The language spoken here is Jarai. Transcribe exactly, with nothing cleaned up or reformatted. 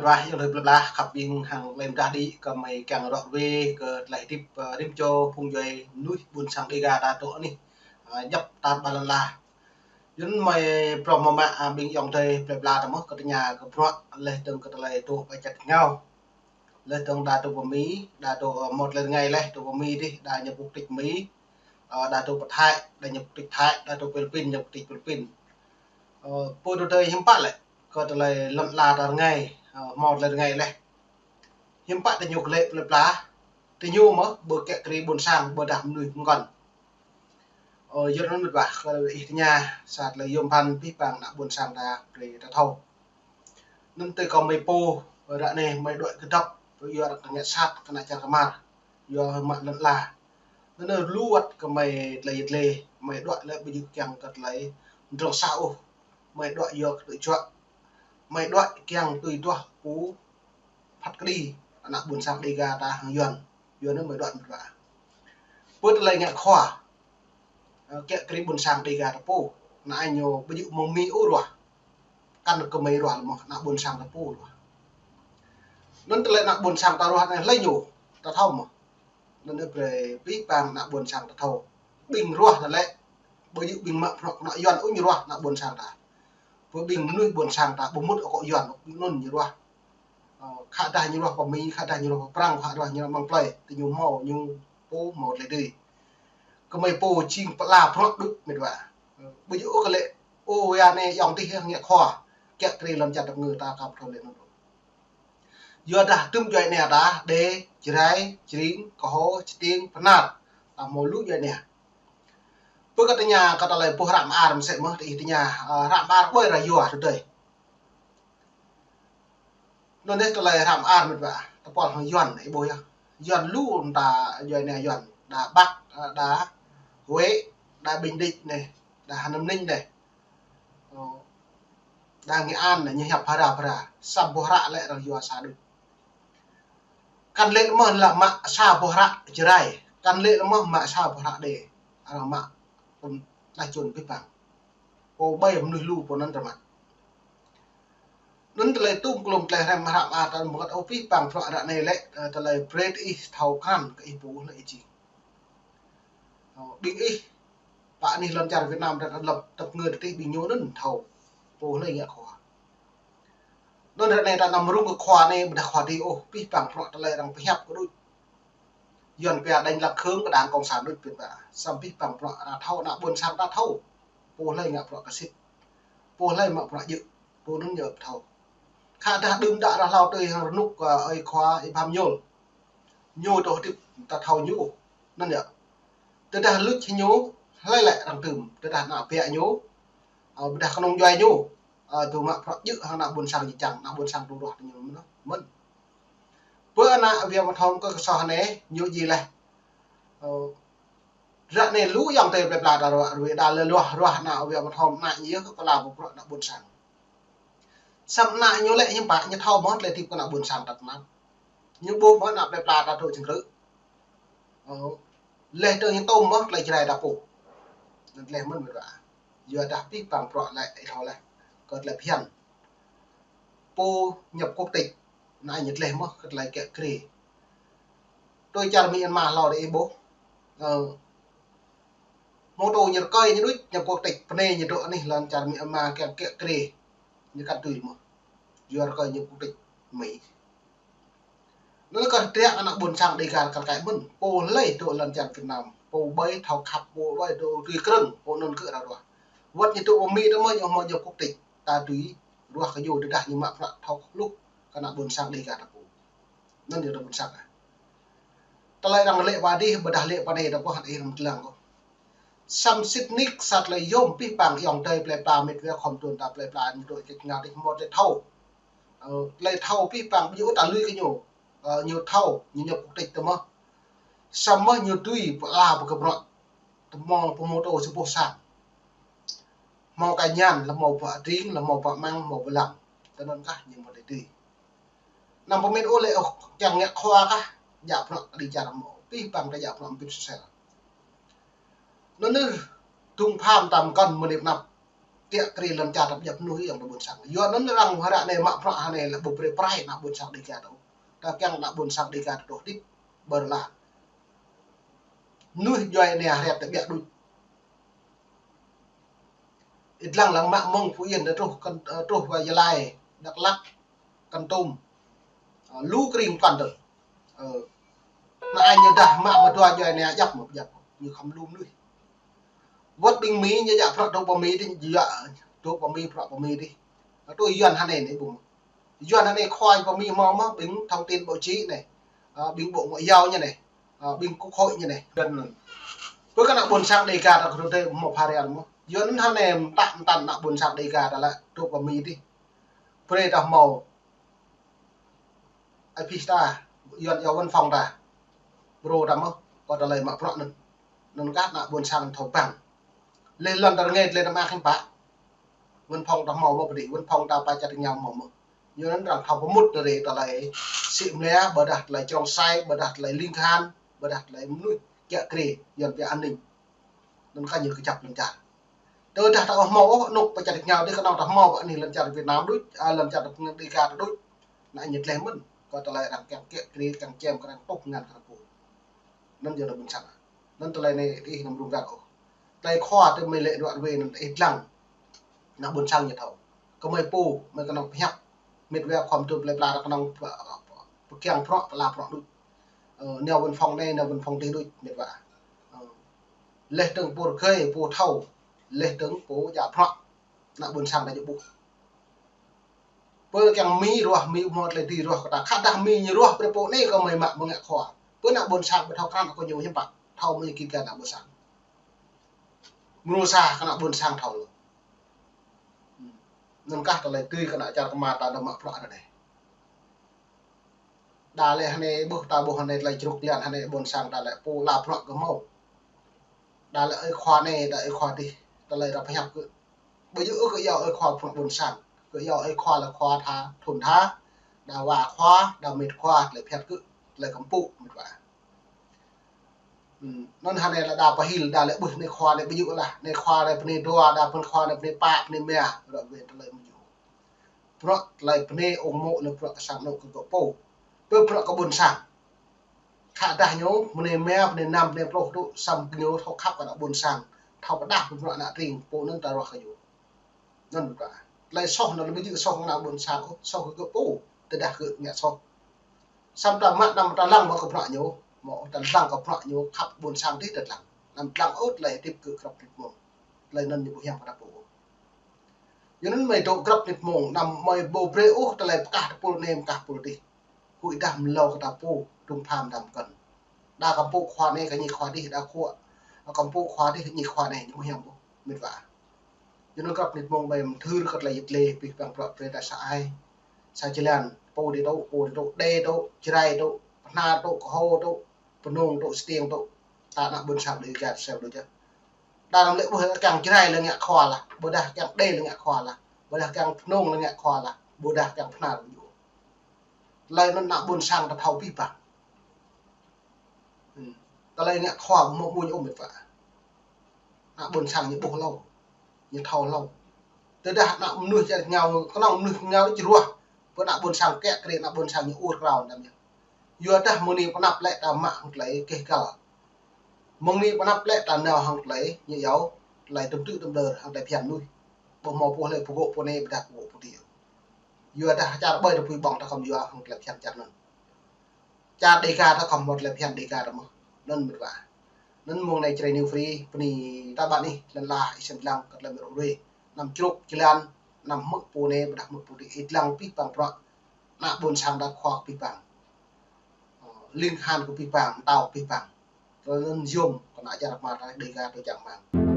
Bah, ayŏng adơi plơi pla khăp ƀing hăng lĕm dah đĭ kơ mơi kiăng rŏ ruai kơ tơlơi hơdip, ơ, rĭm čô phung djuai mơnuih ƀuôn sang Dêga ta tŏ anih, ơ, djŏp tar ƀar lŏn ala. Yua anŭn mơi prŏng mơ̆ mă, ơ, ƀing ayŏng adơi plơi pla ta mơ̆ kơ tơña kơ bruă laih dơ̆ng kơ tơlơi tŏ ƀơi čar ngao. Laih dơ̆ng đa tŏ pơ Mi, đa tŏ, ơ, hmâo tơlơi rơngai laih tŏ pơ Mi dih, đa ñu quốc tịch Mi, ơ, đa tŏ pơ Thái, đa ñu quốc tịch Thái, đa tŏ Philippin, ñu quốc tịch Philippin. Ơ, pô tŏ tơi hiư̆m pă lĕ kơ tơlơi lŏn ala ta rơngai, ơ, hmâo tơlơi rơngai laih. Hiư̆m pă tơ ñu kơ lĕ plơi pla, tơ ñu mơ̆ ƀu kiă kriê ƀuôn sang, ƀôdah mơnuih pơkŏn. Ơ, yua anŭn mĕt wa, kơ ih tơña, sa tơlơi yôm phăn pih pang ană ƀuôn sang ta brơi ta thâo. Anŭn tơ kơ mơi pô, ră anai mơi đuaĭ kơdŏp, yua ră kơ ngă sat kơ ană čar kơmar, yua mă lŏn ala. Anŭn lu wơ̆t kơ mơi tơlơi yơh tơlơi, mơi đuaĭ lĕ ƀu djơ̆ kiăng kơ tơlơi mơdrŏng sa ôh, mơi đuaĭ yua kơ tơlơi juă, mơi đuaĭ kiăng tui duah pô phat kơđi ană ƀuôn sang Dêga ta hăng Yuan. Yua anŭn mơi đuaĭ mơ̆t wa. Pơ tơlơi ngă khua, ơ, kiă kriê ƀuôn sang Dêga ta pô, ană ñu ƀu djơ̆ mơ̆ng Mi ôh ruah. Kăn kơ mơi ruah lĕ mơ̆, ană ƀuôn sang ta pô ruah. Anŭn tơlơi ană ƀuôn sang ta ruah anai hlơi ñu, ta thâo mơ̆. Anŭn brơi pih pang ană ƀuôn sang ta thâo. Ƀing ruah ta lĕ, ƀu djơ̆ ƀing mă bruă kơ ană Yuan ôh ñu ruah ană ƀuôn sang ta. Pơ ƀing mơnuih ƀuôn sang ta, ƀu mŭt akŏ Yuan, ƀing anŭn ñu ruah. Ơ, khă dah ñu ruah pơ Mi, khă dah ñu ruah pơ Prăng, khă dah ñu ruah mơ̆ng plơi, tơ ñu hmâo, ñu pô hmâo tơlơi dưi. Kơ mơi pô jing pơala bruă đôč mĕt wa. Ơ, ƀu djơ̆ ôh kơ lĕ, ơ, yua anai ayŏng adih ngă khua, kiă kriê lŏn čar tơpơngư ta kơ pơthâo lĕ anŭn. Yua dah tŭm djuai anai ta, Đê, Jrai, Jring, Kơho, Stiêng, Pơnar, ta hmâo lu djuai anai. Pơ kơ tơña kơ tơlơi boh hră mơar mơsĕ mơ̆, tơ ih tơña, ơ, hră mơar ƀơi ră yua tơdơi. Anŭn dêh tơlơi hră mơar mĕt wa, tơpul hăng Yuan, ih ƀuh yơh. Yuan lu ta djuai anai Yuan, đa Bắc, đa Huế, đa Bình Định anai, đa Hà Nam Ninh anai. Ơ, đa Nghệ An anai, ñu hiăp phara phara, sa boh hră lĕ arăng yua sa đôč. Kăn lĕ mơ̆ lă mă sa boh hră Jrai, kăn lĕ mơ̆ mă sa boh hră Đê, arăng mă pơm đa čun pih pang. Pô ƀai mơnuih lu pô anŭn tơmă. Anŭn tơlơi tŭm klum tơlơi hrăm hră mơar ta mơ̆ kơ ôh pih pang bruă ră anai lĕ, ơ, tơlơi brơi ih thâo kăn kơ ih pô hlơi ih jing. Ơ, ƀing ih, pơ anih lŏn čar Việt Nam ta lăp tơpơngư tơ tih ƀing ñu anŭn thâo pô hlơi ngă khua. Anŭn ră anai ta anăm rŭng kơ khua anai ƀôdah khua dih ôh, pih pang bruă tơlơi arăng pơhiăp kơ đôč. Yuan pia đánh lạc hướng kơ đảng cộng sản đôč pih pang. Samơ̆ pih pang bruă arăng thâo, ană ƀuôn sang ta thâo. Pô hlơi ngă bruă kơsit. Pô hlơi mă bruă djơ̆. Pô anŭn ñu thâo. Khă dah đưm đă arăng hlâo tui hăng rơnŭk, ơ, ơi khua, ơi Bham Nhôl. Ñu tŏ hơdip ta thâo ñu. Anŭn yơh. Tơdah luč ñu, hlơi lĕ arăng tŭm. Tơdah ană biă ñu, ơ, ƀôdah kơnung djuai ñu, ơ, tŭ mă bruă djơ̆ hăng ană ƀuôn sang ñu čang, ană ƀuôn sang tŭ ruah tơ ñu mơ̆n, mơ̆n. Pơ ană Việt Nam thâo kơ kơsoh anai, ñu ji laih. Ơ, ră anai lu ayŏng adơi plơi pla ta ruah, ruai đa lĕ ruah, ruah ană Việt Nam thâo ană ñu yơh kơ pơala pơbruă ană ƀuôn sang. Samơ̆ ană ñu lĕ hiư̆m pă, ñu thâo mơ̆ tơlơi hơdip kơ ană ƀuôn sang ta tơnap. Ñu ƀuh mơ̆ ană plơi pla ta tŏ čơkrư̆. Ơ, laih dơ̆ng ñu tŭm mơ̆ tơlơi Jrai ta pô. Anŭn laih mơ̆n mĕt wa. Yua dah pih pang bruă lĕ ih thâo laih. Kơ tơlơi phiăn. Pô nhập quốc tịch. Anai ñu laih mơ̆ kơ tơlơi kiă kriê. Tui čar Myanmar hlâo dih ih ƀuh. Ơ, mơ̆ tŏ ñu rơkơi ñu đôč nhập quốc tịch. Pơ anai ñu dŏ anih lŏn čar Myanmar kiăng kiă kriê. Ñu kăt tui mơ̆. Yua rơkơi ñu quốc tịch Mi. Anŭn kơ triă ană ƀuôn sang Dêga kar kaĭ mơ̆n, pô hlơi dŏ lŏn čar Việt Nam, pô ƀai thâo khăp, pô ƀai dŏ tui krơ̆ng, pô anŭn kơ arăng ruah. Wơ̆t ñu dŏ pơ Mi tơ mơ̆ ñu hmâo ñu quốc tịch, ta tui ruah kơ ñu tơdah ñu mă bruă thâo hluh kơ ană ƀuôn sang Dêga ta pô. Anŭn ñu ta ƀuôn sang ah. Tơlơi arăng lĕ pơ adih, ƀôdah lĕ pơ anai ta pô hăt ih răm tơlang kơ. Samơ̆ sĭt nik sa tơlơi yôm pih pang ayŏng adơi plơi pla mĕt wa khŏm tŭn ta plơi pla ñu dŏ čĕk ngă dih hmâo tơlơi thâo. Ơ, tơlơi thâo pih pang ƀu djơ̆ ta lui kơ ñu. Ơ, ñu thâo, ñu nhập quốc tịch tơ mơ̆. Samơ̆ ñu tui pơala pơkơprŏ. Tơ hmâo pơhmô tô sa boh sang. Hmâo kơ ñan, lĕ hmâo pơ adring, lĕ hmâo pơ amăng, hmâo pơ lăng. Tơ anŭn kah ñu hmâo tơlơi tui. Anăm pơmĭn ôh lĕ ôh, kiăng ngă khua kah, djă bruă kơ đĭ čar hmâo. Pih pang ta djă bruă hơbĭt sơsel. Anŭn ư, tŭm pham tam kăn mơnip năp. kiă kriê lŏn čar tơbiă mơnuih yang ƀôn sang. Yua anŭn arăng hơră anai mă bruă anai lĕ ƀu brơi prai ană ƀôn sang Dega ta ôh. Ta kiăng ană ƀôn sang Dega ta truh hơdip ƀơi lŏn. Mơnuih djuai anai hơriăt tơbiă đôč. Ih lăng lăng mă mơ̆ng Phú Yên ta truh Kon, ơ, truh wa Gia Lai, Dak Lak, Kon Tum. Ơ, lu kring kăn tơ. Ơ, anai ñu dah mă mơdua djuai anai djăp mơ̆ djăp. Ñu khŏm lu mơnuih. Wơ̆t ƀing Mi ñu djă bruă truh pơ Mi dih, djă truh pơ Mi, bruă pơ Mi dih. Ơ, tui Yuan hơnai anai ƀu mơ̆. Yuan hơnai khua pơ Mi hmâo mơ̆, ƀing thông tin báo chí anai. Ơ, ƀing Bộ Ngoại giao ñu anai. Ơ, ƀing Quốc hội ñu anai. Pơ kơ ană ƀôn sang Dega ta kơ tơ hmâo phara mơ̆. Yuan hơnai mơ̆ ta mơ̆ ta ană ƀôn sang Dega ta lĕ truh pơ Mi dih. Brơi ta hmâo ai pih ta, Yuan yua văn phòng ta. Brơi ta mơ̆, kơ tơlơi mă bruă anŭn. Anŭn kah ană ƀôn sang thâo păng. Lĕ lŏn ta rơngai lĕ ta mă khĭn pă. Văn phòng ta hmâo mơ̆ pơ dih, văn phòng ta pơ čar tơngiao hmâo mơ̆. Yua anŭn arăng thâo pơmŭt tơlơi, tơlơi sĭ mlĕ, ƀôdah tơlơi črông sai, ƀôdah tơlơi ling khan, ƀôdah tơlơi mơnuih kiă kriê, Yuan pia an ninh. Anŭn kah ñu kơjăp lŏn čar. Tơdah ta ƀu hmâo ôh, anŭn pơ čar tơngiao dih kơnơ̆ng ta hmâo pơ anih lŏn čar Việt Nam đôč, ơ, lŏn čar Dega ta đôč. Anai ñu tleh mơ̆n, kơ tơlơi arăng kiăng kiă kriê, kiăng čem, kiăng tuh ngăn kơ ta pô. Anŭn yơh ană ƀôn sang. Anŭn tơlơi anai ih anăm rŭng răng ôh. Tơlơi khua tơ mơi lĕ ruă ruai anŭn ih lăng. Ană ƀôn sang ñu thâo. Kơ mơi pô, mơi kơnơ̆ng pơhiăp. Mĕt wa khua mơtŭ plơi pla kơnơ̆ng pơ, pơ, pơkiăng bruă, pơala bruă đôč. Ơ, nao văn phòng anai, nao văn phòng dih đôč, mĕt wa. Ơ, leh tơ̆ng pô rơgơi, pô thâo. Leh tơ̆ng pô djă bruă. Ană ƀôn sang ta djơ̆ ƀuh. Pơ kiăng Mi ruah, Mi hmâo tơlơi dưi ruah kơ ta. Khă dah Mi ñu ruah brơi pô anai kơ mơi mă mơ̆ng ngă khua. Pơ ană ƀôn sang ƀu thâo krăn kơ ñu hiư̆m pă. Thâo mơi kit gan ană ƀôn sang. Mrô sa kơ ană ƀôn sang thâo lu. Anŭn kah tơlơi dưi kơ ană čar kơma ta dŏ mă bruă anai. Đa lĕ hơnai ƀuh ta ƀuh hơnai tơlơi čruk lian hơnai ƀôn sang ta lĕ pô ala bruă kơ hmâo. Đa lĕ ơi khua anai, đa ơi khua dih, tơlơi arăng pơhiăp kơ. Ƀu djơ̆ ôh kơ yua ơi khua phung ƀôn sang. Kơ yua ơi khua lĕ khua tha, thŭn tha. Đa wa khua, đa mĕt khua, tơlơi phiăn kơ, tơlơi kơmpŭ, mĕt wa. Hm, anŭn hơnai lĕ đa pơhil, đa lĕ ƀuh anai khua anai ƀu djơ̆ lah. Anai khua anai pơ anai dua, đa pơ khua anai pơ anai pă, pơ anai mia, ră ruai tơlơi ƀu djơ̆. Bruă tơlơi pơ anai ung mô̆ lĕ bruă kơ sang anŏ kơ gơ̆ pô. Pơ bruă kơ ƀôn sang. Khă dah ñu, pơ anai mia, pơ anai năm, pơ anai pluh tŭ, samơ̆ ñu thâo khăp kơ ană ƀôn sang. Thâo pơdah pơ bruă ană tring, pô anŭn ta ruah kơ ñu. Anŭn bruă. Tơlơi soh anŭn lĕ ƀu djơ̆ soh kơ ană ƀôn sang ôh, soh kơ gơ̆ pô, tơdah gơ̆ ngă soh. Samơ̆ ta mă anăm ta lăng mă kơ bruă ñu, mă ta lăng kơ bruă ñu, khăp ƀôn sang dih ta lăng. Anăm lăng ôh tơlơi hơdip kơ grăp nit mông. Tơlơi anŭn ñu ƀu hiam kơ ta pô. Yua anŭn mơi dŏ grăp nit mông, anăm mơi ƀu brơi ôh tơlơi pơkah tơpul anai pơkah tơpul dih. Huĭ dah mlâo kơ ta pô, dŭng pham dăm kơ̆n. Đa kơmpŭ khua anai kơ ñi khua dih, đa khua, kơmpŭ khua dih kơ ñi khua anai, ñu ƀu hiam ôh, mĕt wa. Yua anŭn grăp nit mông mơi mơthưr kơ tơlơi yit lê, pih păng bruă brơi ta sa ai. Sa jơlan, pô dih tŭ, pô dih tŭ, Đê tŭ, Jrai tŭ, Bahnar tŭ, Kơho tŭ, Mơnông tŭ, Stiêng tŭ. Ta ană ƀôn sang Dega sem đôč yơh. Đa anăm lĕ ƀuh kiăng Jrai lĕ ngă khua lah, ƀôdah kiăng Đê lĕ ngă khua lah, ƀôdah kiăng Mơnông lĕ ngă khua lah, ƀôdah kiăng Bahnar ƀu djơ̆. Tơlơi anŭn ană ƀôn sang ta thâo pih păng. Hm. Tơlơi ngă khua ƀu hmâo ƀuñ ôh mĕt wa. Ană ƀôn sang ñu ƀuh hlâo. Ñu thâo hlâo. Tơdah ană mơnuih čar tơngiao, kơnơ̆ng mơnuih tơngiao čơruah. Pơ ană ƀôn sang kiă kriê, ană ƀôn sang ñu ur krao anăm yơh. Yua dah mơ̆ng anai pơ anăp lĕ ta mă hăng tơlơi keh găl. Mơ̆ng anai pơ anăp lĕ ta nao hăng tơlơi ñu iâu, tơlơi tơm tư̆ tơm đơr, hăng tơlơi phiăn mơnuih. Ƀu hmâo pô lĕ pơgô̆ pô anai, ƀôdah pơgô̆ pô dih. Yua dah čar ƀơi ta pui ƀơ̆ng ta khŏm yua hăng tơlơi phiăn čar anŭn. Čar Dega ta khŏm hmâo tơlơi phiăn Dega ta mơ̆n. Anŭn mĕt wa. Anŭn mông anai Jrai New Free, bơni ta ƀă anih, lŏn ala, ih sem lăng, kơ tơlơi mơ̆ ră ruai. Anăm čruk, jơlan, anăm hmư̆ pô anai, ƀôdah hmư̆ pô dih, ih lăng pih păng bruă. Ană ƀôn sang ta khua pih păng. Ling khan kơ pih păng, mơtao pih păng. Tơlơi anŭn yôm, kơ ană čar kơma ta Dega ta čang rơmang.